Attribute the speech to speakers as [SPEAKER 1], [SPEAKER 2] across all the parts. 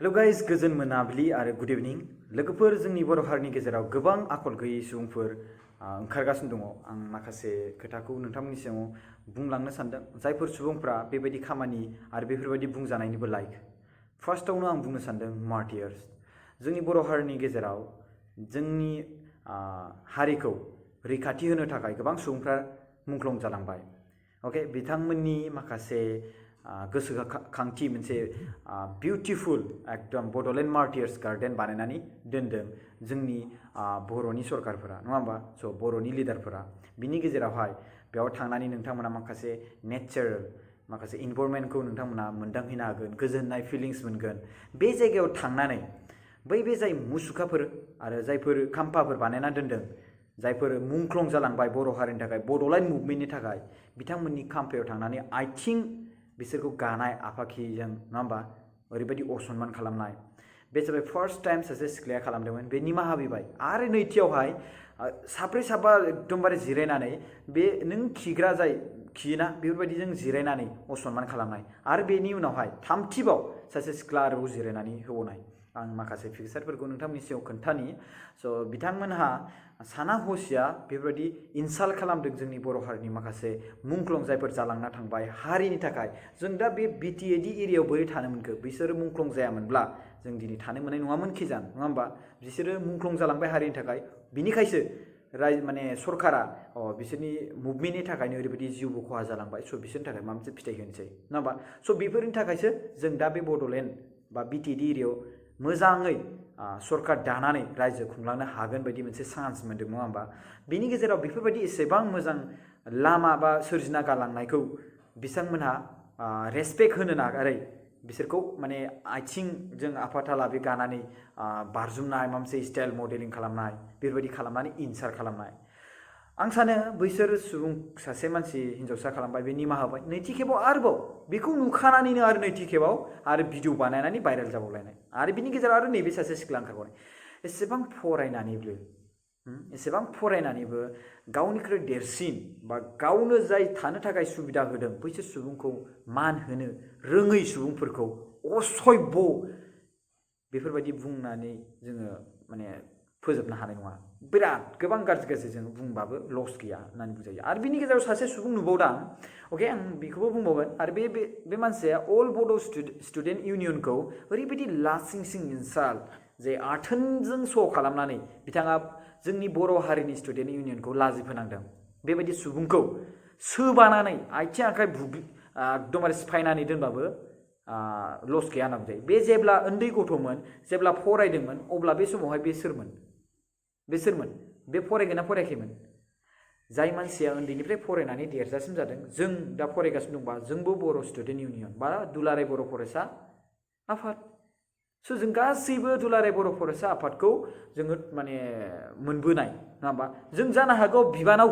[SPEAKER 1] hello guys गोजोन मोनाबिलि आरो गुड इवनिं लोगोफोर जोंनि बर' हारिनि गेजेराव गोबां आखल गैयै सुबुंफोर ओंखारगासिनो दङ आं माखासे खोथाखौ नोंथांमोननि सिगाङाव बुंलांनो सानदों जायफोर सुबुंफ्रा बेबायदि खामानि आरो बेफोरबायदि बुंजानायनिबो लायक फार्स्टआवनो आं बुंनो सानदों मार्टियार्स जोंनि बर' हारिनि गेजेराव जोंनि हारिखौ रैखाथि होनो थाखाय गोबां सुबुंफ्रा मुंख्लं जालांबाय ओके बिथांमोननि माखासे गोसोखांथि मोनसे बिउटिफुल एकदम बड'लेण्ड मार्टियार्स गार्डेन बानायनानै दोनदों जोंनि बर'नि सरकारफोरा नङा होमबा स' बर'नि लिडारफोरा बिनि गेजेरावहाय बेयाव थांनानै नोंथांमोना माखासे नेचारेल माखासे इनभारमेन्टखौ नोंथांमोना मोनदांहैनो हागोन गोजोननाय फिलिंस मोनगोन बे जायगायाव थांनानै बे जाय मुसुखाफोर आरो जायफोर खाम्फाफोर बानायना दोनदों जायफोर मुंख्लं जालांबाय बर' हारिनि थाखाय बड'लेण्ड मुभमेन्टनि थाखाय बिथांमोननि खाम्फायाव थांनानै आथिं बिसोरखौ गानाय आफाखिजों नङा होमबा ओरैबायदि असनमान खालामनाय बे जाबाय फार्स्ट टाइम सासे सिख्लाया खालामदोंमोन बे निमाहा बिबाय आरो नैथियावहाय साब्रै साबा एकदमबारे जिरायनानै बे नों खिग्रा जाय खियोना बेफोरबायदि जों जिरायनानै असनमान खालामनाय आरो बेनि उनावहाय थामथिबाव सासे सिख्ला आरोबाव जिरायनानै होबावनाय आं माखासे पिकचारफोरखौ नोंथांमोननि सिगाङाव खोन्थानि स' बिथांमोनहा साना हसिया बेफोरबायदि इनसाल्ट खालामदों जोंनि बर' हारिनि माखासे मुंख्लं जायफोर जालांना थांबाय हारिनि थाखाय जों दा बे बिटिएडि एरियायाव बोरै थानो मोनखो बिसोरो मुंख्लं जायामोनब्ला जों दिनै थानो मोननाय नङामोन खिजान नङा होमबा बिसोरो मुंख्लं जालांबाय हारिनि थाखाय बिनिखायसो माने सरकारा बिसोरनि मुभमेन्टनि थाखायनो ओरैबायदि जिउबो खहा जालांबाय स' बिसोरनि थाखाय माबा मोनसे फिथाइ होनोसै नङा होमबा स' बेफोरनि थाखायसो जों दा बे बड'लेण्ड बा बिटिएडि एरियायाव मोजाङै सरकार दानानै रायजो खुंलांनो हागोन बायदि मोनसे चान्स मोन्दों नङा होमबा बिनि गेजेराव बेफोरबायदि एसेबां मोजां लामा बा सोरजिना गालांनायखौ बिथांमोनहा रेसपेक्ट होनो नागारै बिसोरखौ माने आथिंजों आफाथाला बे गानानै बारजुमनाय माबा मोनसे स्टाइल मडेलिं खालामनाय बेफोरबायदि खालामनानै इनसाल्ट खालामनाय आं सानो बैसोर सुबुं सासे मानसि हिन्जावसा खालामबाय बे निमाहा होबाय नैथि खेबाव आरोबाव बेखौ नुखानानैनो आरो नैथि खेबाव आरो भिडिअ बानायनानै भाइरेल जाबावलायनाय आरो बिनि गेजेराव आरो नैबे सासे सिख्ला ओंखारबावनाय एसेबां फरायनानैबो गावनिख्रुइ देरसिन बा गावनो जाय थानो थाखाय सुबिदा होदों बैसोर सुबुंखौ मान होनो रोङै सुबुंफोरखौ असभ्य बेफोरबायदि बुंनानै जोङो माने फोजोबनो हानाय नङा बिराद गोबां गाज्रि जों बुंबाबो लस गैया होननानै बुंजायो आरो बिनि गेजेराव सासे सुबुं नुबावदां अके आं बेखौबो बुंबावगोन आरो बे मानसिया अल बड' स्टुडेन्ट इउनियनखौ ओरैबायदि लासिं सिं इनसाल्ट जे आथोनजों श' खालामनानै बिथाङा जोंनि बर' हारिनि स्टुडेन्ट इउनियनखौ लाजि फोनांदों बेबायदि सुबुंखौ सोबानानै आथिं आखाइ एकदमबारे सिफायनानै दोनबाबो लस गैया होनना बुंजायो बे जेब्ला उन्दै गथ'मोन जेब्ला फरायदोंमोन अब्ला बे समावहाय बे सोरमोन बे फरायगोन ना फरायाखैमोन जाय मानसिया उन्दैनिफ्राय फरायनानै देरजासिम जादों जों दा फरायगासिनो दंबा जोंबो बर' स्टुडेन्ट इउनियन बा दुलाराय बर' फरायसा आफाद स' जों गासैबो दुलाराय बर' फरायसा आफादखौ जोङो माने मोनबोनाय नङा होमबा जों जानो हागौ बिबानाव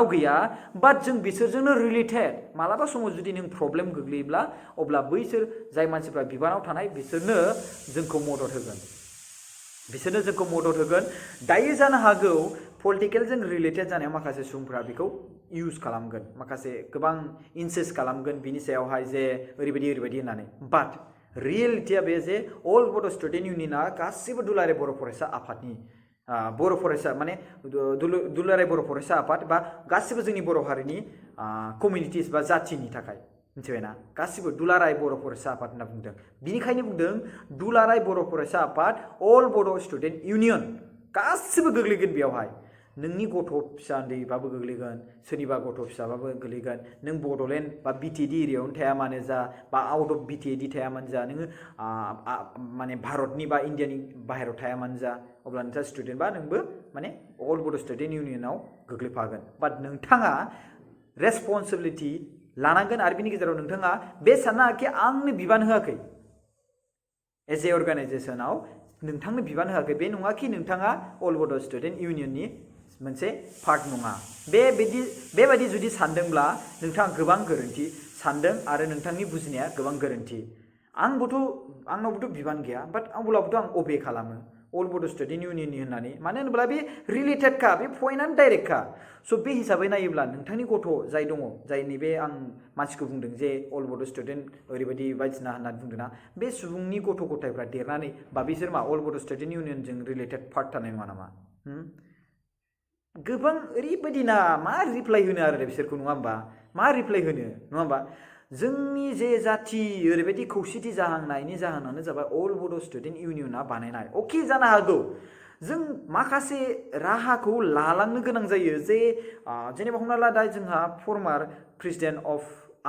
[SPEAKER 1] गैया बाट जों बिसोरजोंनो रिलेटेड मालाबा समाव जुदि नों प्रब्लेम गोग्लैयोब्ला अब्ला बैसोर जाय मानसिफ्रा बिबानाव थानाय बिसोरनो जोंखौ मदद होगोन दायो जानो हागौ पलिटिकेलजों रिलेटेड जानायाव माखासे सुबुंफ्रा बेखौ इउज खालामगोन माखासे गोबां इनसिस्ट खालामगोन बिनि सायावहाय जे ओरैबायदि होननानै बाट रियेलिटिया बे जे अल बड' स्टुडेन्ट इउनियना गासिबो दुलाराय बर' फरायसा आफादनि बर' फरायसा माने दुलाराय बर' फरायसा आफाद बा गासिबो जोंनि बर' हारिनि कमिउनिटिस बा जाथिनि थाखाय मिथिबायना गासिबो दुलाराय बर' फरायसा आफाद होनना बुंदों बिनिखायनो बुंदों दुलाराय बर' फरायसा आफाद अल बड' स्टुडेन्ट इउनियन गासिबो गोग्लैगोन बेयावहाय नोंनि गथ' फिसा उन्दैबाबो गोग्लैगोन सोरनिबा गथ' फिसाबाबो गोग्लैगोन नों बड'लेण्ड बा बिटिएडि एरियायावनो थाया मानो जा बा आउट अफ बिटिएडि थाया मानो जा नोङो माने भारतनि बा इण्डियानि बाहेरायाव थाया मानो जा अब्ला नोंथाङा स्टुडेन्ट बा नोंबो माने अल बड' स्टुडेन्ट इउनियनाव गोग्लैफागोन बाट नोंथाङा रेसपन्सिबिलिटि लानांगोन आरो बिनि गेजेराव नोंथाङा बे साननाखि आंनो बिबान होआखै एज ए अर्गानाइजेसनाव नोंथांनो बिबान होआखै बे नङाखि नोंथाङा अल बड' स्टुडेन्ट इउनियननि मोनसे पार्ट नङा बेबायदि जुदि सानदोंब्ला नोंथाङा गोबां गोरोन्थि सानदों आरो नोंथांनि बुजिनाया गोबां गोरोन्थि आंनावबोथ' बिबान गैया बाट अब्लाबोथ' आं अबे खालामो अल बड' स्टुडेन्ट इउनियननि होननानै मानो होनोब्ला बे रिलेटेडखा बे पइन्टआनो डाइरेक्टखा स' बे हिसाबै नायोब्ला नोंथांनि गथ' जाय दङ जायनि बे आं मानसिखौ बुंदों जे अल बड' स्टुडेन्ट ओरैबायदि बायदिसिना होननानै बुंदोंना बे सुबुंनि गथ' गथायफ्रा देरनानै बा बिसोर मा अल बड' स्टुडेन्ट इउनियनजों रिलेटेड पार्ट थानाय नङा नामा गोबां ओरैबायदि ना मा रिप्लाइ होनो आरो बिसोरखौ नङा होमबा मा रिप्लाइ होनो नङा होमबा जोंनि जे जाथि ओरैबायदि खौसेथि जाहांनायनि जाहोनानो जाबाय अल बड' स्टुडेन्ट इउनियना बानायनाय अके जानो हागौ जों माखासे राहाखौ लालांनो गोनां जायो जे जेनेबा हमना ला दा जोंहा फर्मार प्रेसिडेन्ट अफ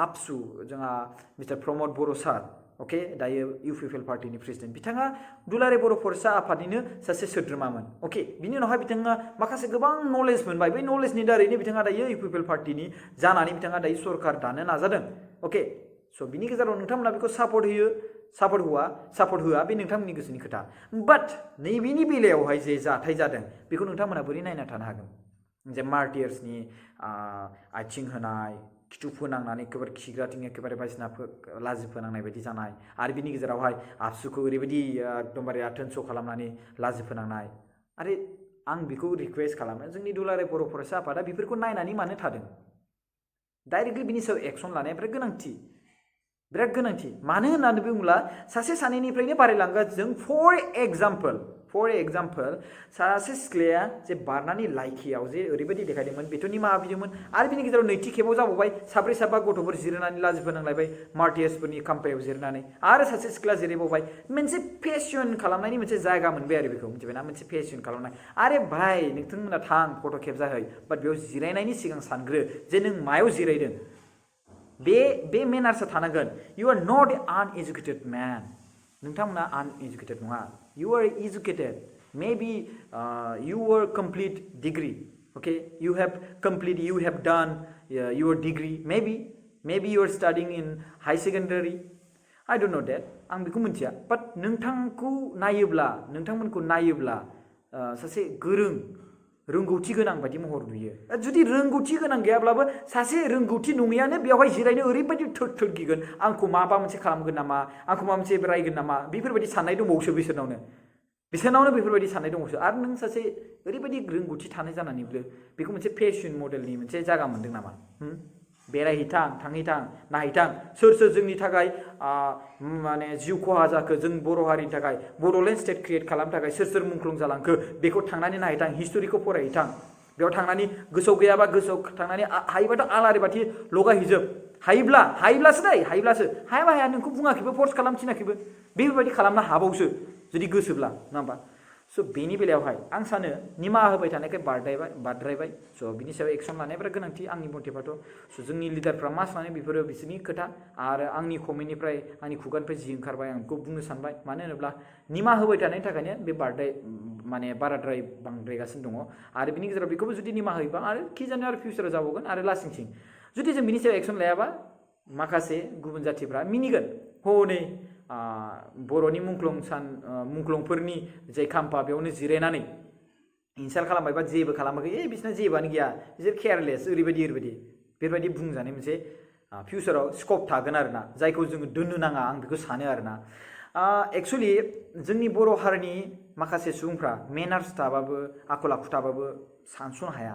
[SPEAKER 1] आबसु जोंहा मिस्टार प्रमद बर' सार अके दायो इउपिपिएल पार्टिनि प्रेसिडेन्ट बिथाङा दुलाराय बर' फरायसा आफादनिनो सासे सोद्रोमामोन अके बिनि उनावहाय बिथाङा माखासे गोबां नलेज मोनबाय बै नलेजनि दारैनो बिथाङा दायो इउपिपिएल पार्टिनि जानानै बिथाङा दायो सरकार दानो नाजादों अके स' बिनि गेजेराव नोंथांमोना बेखौ सापर्ट होयो सापर्ट होआ बे नोंथांमोननि गोसोनि खोथा बाट नैबेनि बेलायावहाय जे जाथाय जादों बेखौ नोंथांमोना बोरै नायना थानो हागोन जे मार्टियार्सनि आथिं होनाय खिथु फोनांनानै एखेबारे खिग्राथिं एखेबारे बायदिसिना लाजि फोनांनाय बायदि जानाय आरो बिनि गेजेरावहाय आबसुखौ ओरैबायदि एकदमबारे आथोन स' खालामनानै लाजि फोनांनाय आरो आं बेखौ रिकुवेस्ट खालामो जोंनि दुलाराय बर' फरायसा आफादा बेफोरखौ नायनानै मानो थादों डाइरेक्टलि बिनि सायाव एक्सन लानाया बिराद गोनांथि मानो होननानै बुङोब्ला सासे सानैनिफ्रायनो बारायलांगासिनो फर एग्जाम्पल सासे सिख्लाया जे बारनानै लाइखियाव जे ओरैबायदि देखायदोंमोन बेथ' निमाहा बिदोंमोन आरो बिनि गेजेराव नैथि खेबाव जाबावबाय साब्रै साबा गथ'फोर जिरायनानै लाजि फोनांलायबाय मार्टियार्सफोरनि खाम्फायाव जिरायनानै आरो सासे सिख्ला जिरायबावबाय मोनसे फेशन खालामनायनि मोनसे जायगा मोनबाय आरो बेखौ मिथिबायना मोनसे फेशन खालामनाय आरे भाइ नोंथांमोना थां फट' खेबजाहै बाट बेयाव जिरायनायनि सिगां सानग्रो जे नों मायाव जिरायदों बे मेनार्सआ थानांगोन यु आर नट आनएजुकेटेड मैन नोंथांमोना आनएजुकेटेड नङा you are educated maybe you are complete degree okay you have done your degree maybe you are studying in high secondary I don't know that आं बेखौ मिथिया बाट नोंथांमोनखौ नायोब्ला सासे गोरों रोंगौथि गोनां बायदि महर नुयो जुदि रोंगौथि गोनां गैयाब्लाबो सासे रोंगौथि नङैयानो बेवहाय जिरायनो ओरैबायदि थोद गिगोन आंखौ माबा मोनसे खालामगोन नामा आंखौ माबा मोनसे रायगोन नामा बेफोरबायदि साननाय दंबावोसो बिसोरनावनो बेफोरबायदि साननाय दंबावोसो आरो नों सासे ओरैबायदि रोंगौथि थानाय जानानैबो बेखौ मोनसे फेशन मडेलनि मोनसे जायगा मोनदों नामा बेरायहैथां थांहैथां नायहैथां सोर जोंनि थाखाय माने जिउ खहा जाखो जों बर' हारिनि थाखाय बड'लेण्ड स्टेट क्रिएट खालामनो थाखाय सोर मुंख्लं जालांखो बेखौ थांनानै नायहैथां हिस्ट'रिखौ फरायहैथां बेयाव थांनानै गोसोआव गैयाबा गोसोआव थांनानै हायोबाथ' आलारि बाथि लगायहैजोब हायोब्लासो हायाबा हाया नोंखौ बुङाखैबो फर्स खालामथिनाखैबो बेफोरबायदि खालामनो हाबावसो जुदि गोसोब्ला नङा होमबा स' बेनि बेलायावहाय आं सानो निमाहा होबाय थानायखाय बारद्रायबाय स' बिनि सायाव एक्सन लानाया बिराद गोनांथि आंनि मथेबाथ' स' जोंनि लिडारफ्रा मा सानो बेफोरो बिसोरनि खोथा आरो आंनि कमेन्टनिफ्राय आंनि खुगानिफ्राय जि ओंखारबाय आं बेखौ बुंनो सानबाय मानो होनोब्ला निमाहा होबाय थानायनि थाखायनो बे बाराद्राय बांद्रायगासिनो दङ आरो बिनि गेजेराव बेखौबो जुदि निमाहा होयोबा आरो खि जानो आरो फिउचाराव जाबावगोन आरो लासिंसिं जुदि जों बिनि सायाव एक्सन लायाबा माखासे गुबुन जाथिफ्रा मिनिगोन हनै बर'नि मुंख्लंफोरनि जाय खाम्फा बेयावनो जिरायनानै इनसाल्ट खालामबाय बा जेबो खालामाखै बिसोरना जेबोआनो गैया बिसोर केयारलेस ओरैबायदि बेफोरबायदि बुंजानाय मोनसे फिउचाराव स्कप थागोन आरोना जायखौ जोङो दोननो नाङा आं बेखौ सानो आरोना एक्सुवेलि जोंनि बर' हारिनि माखासे सुबुंफ्रा मेनार्स थाबाबो आखल आखु थाबाबो सानस'नो हाया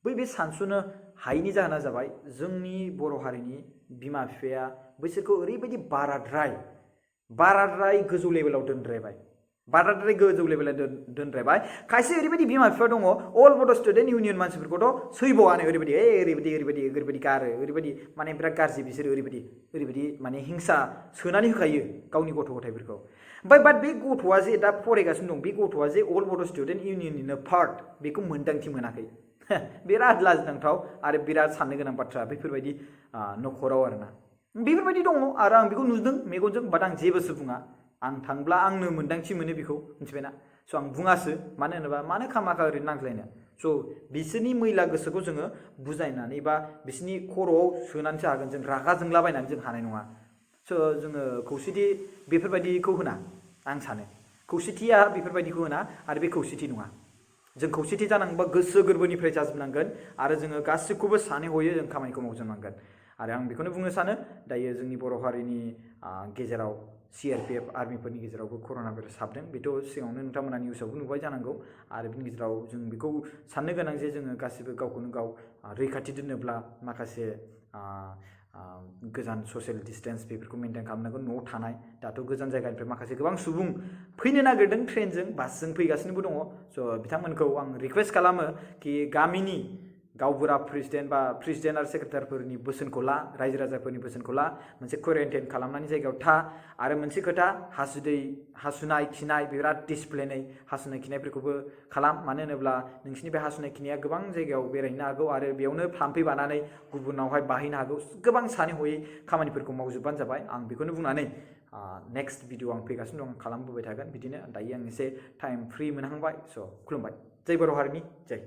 [SPEAKER 1] बे सानस'नो हायैनि जाहोना जाबाय जोंनि बर' हारिनि बिमा बिफाया बैसोरखौ ओरैबायदि बाराद्राय गोजौ लेभेलाव दोनद्रायबाय खायसे ओरैबायदि बिमा बिफा दङ अल बड' स्टुडेन्ट इउनियन मानसिफोरखौथ' सैबावानो ओरैबायदि गारो ओरैबायदि माने बिराद गाज्रि बिसोर ओरैबायदि माने हिंसा सोनानै होखायो गावनि गथ' गथायफोरखौ ओमफ्राय बाट बे गथ'आ जे दा फरायगासिनो दं बे गथ'आ जे अल बड' स्टुडेन्ट इउनियननिनो पार्ट बेखौ मोन्दांथि मोनाखै बिराद लाजिनांथाव आरो बिराद साननो गोनां बाथ्रा बेफोरबायदि न'खराव आरोना बेफोरबायदि दङ आरो आं बेखौ नुदों मेगनजों बाट आं जेबोसो बुङा आं थांब्ला आंनो मोन्दांथि मोनो बेखौ मिथिबायना स' आं बुङासो मानो होनोबा मानो खामाखा ओरैनो नांज्लायनो स' बिसोरनि मैला गोसोखौ जोङो बुजायनानै बा बिसोरनि खर'आव सोनानैसो हागोन जों रागा जोंलाबायनानै जों हानाय नङा स' जोङो खौसेथि बेफोरबायदिखौ होना आं सानो खौसेथिया बेफोरबायदिखौ होना आरो बे खौसेथि नङा जों खौसेथि जानांगौबा गोसो गोरबोनिफ्राय जाजोबनांगोन आरो जोङो गासिखौबो सानै हयै जों खामानिखौ मावजोबनांगोन आरो आं बेखौनो बुंनो सानो दायो जोंनि बर' हारिनि गेजेराव CRPF आर्मिफोरनि गेजेरावबो कर'ना भाइरास हाबदों बेथ' सिगाङावनो नोंथांमोना निउसावबो नुबाय जानांगौ आरो बिनि गेजेराव जों बेखौ साननो गोनां जे जोङो गासिबो गावखौनो गाव रैखाथि दोननोब्ला माखासे गोजान ससियेल डिस्टेन्स बेफोरखौ मेनटेन खालामनांगौ न'आव थानाय दाथ' गोजान जायगानिफ्राय माखासे गोबां सुबुं फैनो नागिरदों ट्रेनजों बासजों फैगासिनोबो दङ स' बिथांमोनखौ आं रिक्वेस्ट खालामो कि गामिनि गावबुरा प्रेसिडेन्ट आरो सेक्रेटारिफोरनि बोसोनखौ ला रायजो राजाफोरनि बोसोनखौ ला मोनसे क्वारेन्टाइन खालामनानै जायगायाव था आरो मोनसे खोथा हासुनाय खिनाय बिराद डिसिप्लिनै हासुनाय खिनायफोरखौबो खालाम मानो होनोब्ला नोंसिनि बे हासुनाय खिनाया गोबां जायगायाव बेरायहैनो हागौ आरो बेयावनो थाम्फै बानानै गुबुनावहाय बाहैनो हागौ गोबां सानै हयै खामानिफोरखौ मावजोबबानो जाबाय आं बेखौनो बुंनानै नेक्स्ट भिडिअ आं फैगासिनो दं खालामबोबाय थागोन बिदिनो दायो आं एसे टाइम फ्रि मोनहांबाय स' खुलुमबाय जय बर' हारिनि जय